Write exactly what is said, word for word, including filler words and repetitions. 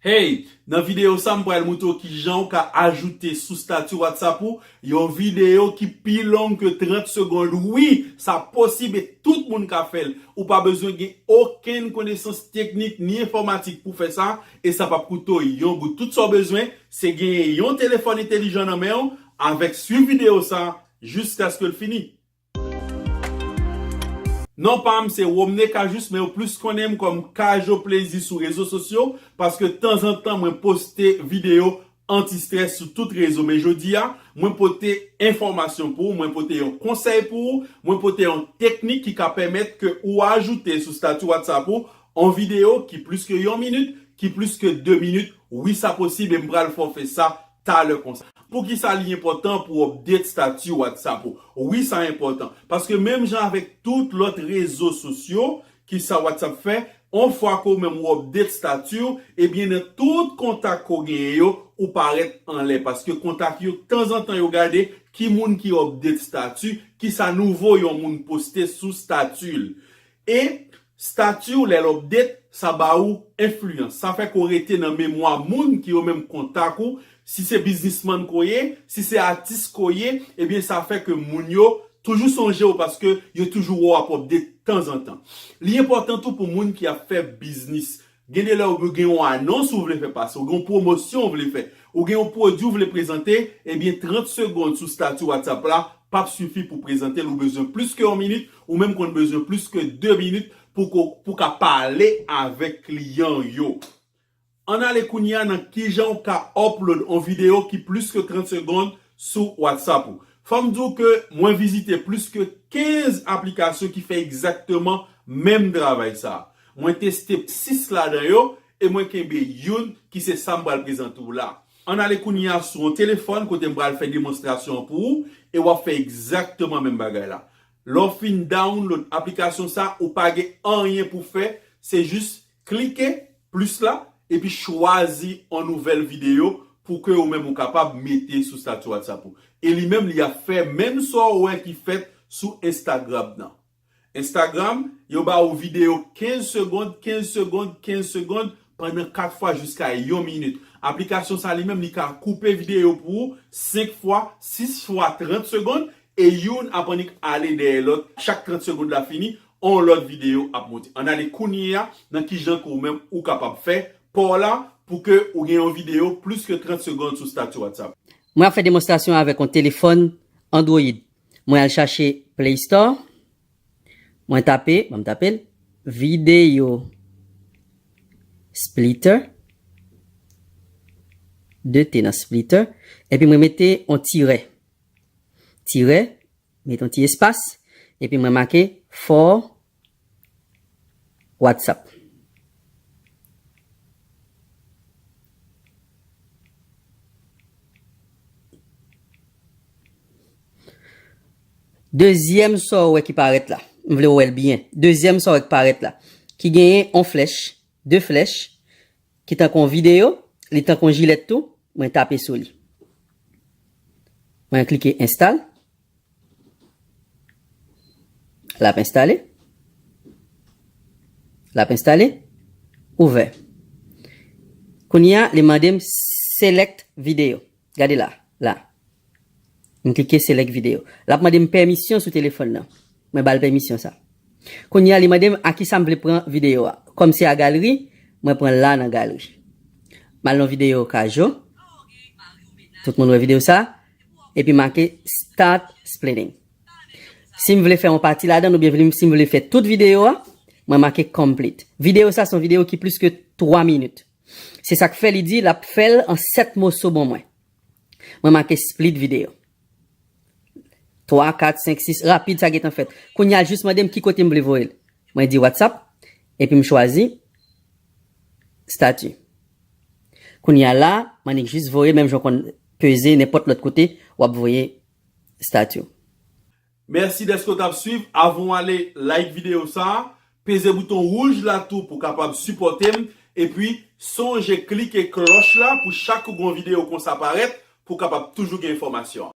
Hey, nan videyo sa m pral moutre w kijan ou ka ajoute sou stati WhatsApp ou yon videyo ki pi long ke trant segonn. Wi, sa posib e tout moun ka fè l. Ou pa bezwen gen okenn konesans teknik ni enfòmatik pou fè sa, e sa p ap koute w yon goud. Tout sa w bezwen, se genyen yon telefòn entelijan nan men w, avèk swiv videyo sa jiskaske l fini. Non pa m se Romne Cajuste, men yo plis konnen m kòm Kajo Plezi sou rezo sosyo, paske tanzantan mwen poste videyo anti-strès sou tout rezo. Men jodi a, mwen pote enfòmasyon pou ou, mwen pote yon konsèy pou ou, mwen pote yon teknik ki ka pèmèt ke ou ajoute sou stati WhatsApp ou yon videyo ki plis ke yon minit, ki plis ke de minit. Wi, sa posib e m pral fè w fè sa talè konsa. Poukisa li enpòtan pou w update stati WhatsApp ou? Wi, sa enpòtan. Paske menm jan avèk tout lòt rezo sosyo, ki sa WhatsApp fè, yon fwa ke w menm ou update stati w, ebyen nan tout kontak ke w genyen yo, ou parèt anlè. Paske kontak yo, tanzantan yo gade ki moun ki update stati, ki sa nouvo yon moun poste sou stati l. E stati w, lè l update, sa ba ou enfliyans. Sa fè ke w rete nan memwa moun ki yo menm kontak ou. Si se biznismann ke w ye, si se atis ke w ye, ebyen sa fè ke moun yo toujou sonje w paske yo toujou wè w ap update tanzantan. Li enpòtan tou pou moun ki ap fè biznis. Gen de lè ou gen yon anons ou vle fè pase, ou gen yon pwomosyon ou vle fè, ou gen yon pwodui ou vle prezante, ebyen trant segonn sou stati WhatsApp la p ap sifi pou prezante l. Ou bezwen plis ke yon minit, ou menm konn bezwen plis ke de minit pou ko, pou ka pale avèk kliyan yo. Ann ale kounye a nan kijan w ka upload yon videyo ki plis ke trant segonn sou WhatsApp ou. Fò m di w ke mwen vizite plis ke kenz aplikasyon ki fè egzakteman menm travay sa a. Mwen teste sis ladan yo e mwen kenbe youn ki se sa m pral prezante w la. Ann ale kounye a sou yon telefòn kote m pral fè demonstrasyon an pou ou e w ap fè egzakteman menm bagay la. Lè w fin download aplikasyon sa, ou pa gen anyen pou fè, se jis klike plis la, epi chwazi yon nouvèl videyo pou ke ou menm ou kapab mete sou stati WhatsApp ou. E li menm, li ap fè menm sa w wè ki fèt sou Instagram nan. Instagram, yo ba ou videyo kenz segonn, kenz segonn, kenz segonn, pandan kat fwa jiska yon minit. Aplikasyon sa li menm, li ka koupe videyo pou ou senk fwa, sis fwa trant segonn, e youn ap annik ale dèyè lòt. Chak trant segonn la fini, yon lòt videyo ap monte. Ann ale kounye a nan kijan ke ou menm ou kapab fè pa w la pou ke ou gen yon videyo plis ke trant segonn sou stati WhatsApp. Mwen ap fè demonstrasyon avèk yon telefòn Android. Mwen al chache Play Store. Mwen tape, ban m tape l, Video Splitter. De T nan splitter. Epi mwen mete yon tirè. Tirè, mete yon ti espas. Epi mwen make for WhatsApp. Dezyèm sa w wè ki parèt la. M vle w wè l byen. Dezyèm sa w wè ki parèt la. Ki genyen yon flèch, de flèch, ki tankou yon videyo, li tankou yon jilèt tou. Mwen tape sou li. Mwen klike install. L ap enstale. L ap enstale. Ouvè. Kounye a, li mande m select video. Gade la, la. M klike select video. L ap mande m pèmisyon sou telefòn nan. Mwen ba l pèmisyon sa. Kounye a, li mande m a kisa m vle pran videyo a. Kòm se a galri, mwen pran la nan galri. M al nan videyo Kajo. Tout moun wè videyo sa. Epi make start splitting. Si m vle fè yon pati ladan l, oubyen si m vle fè tout videyo a, mwen make complete. Videyo sa se yon videyo ki plis ke twa minit. Se sa k fè li di l ap fè l an sèt moso ban mwen. Mwen make split videyo. Twa, kat, senk, sis, rapid sa gentan fèt. Kounye a l jis mande m ki kote m vle voye l. Mwen di WhatsApp, epi m chwazi stati. Kounye a la, m annik jis voye l menm jan w konn peze nenpòt lòt kote w ap voye stati w. Mèsi dèske w t ap swiv. Avan w ale, like videyo sa a, peze bouton wouj la tou pou w kapab sipòte m, epi sonje klike klòch la pou chak ou gen yon videyo konsa parèt, pou w kapab toujou gen enfòmasyon.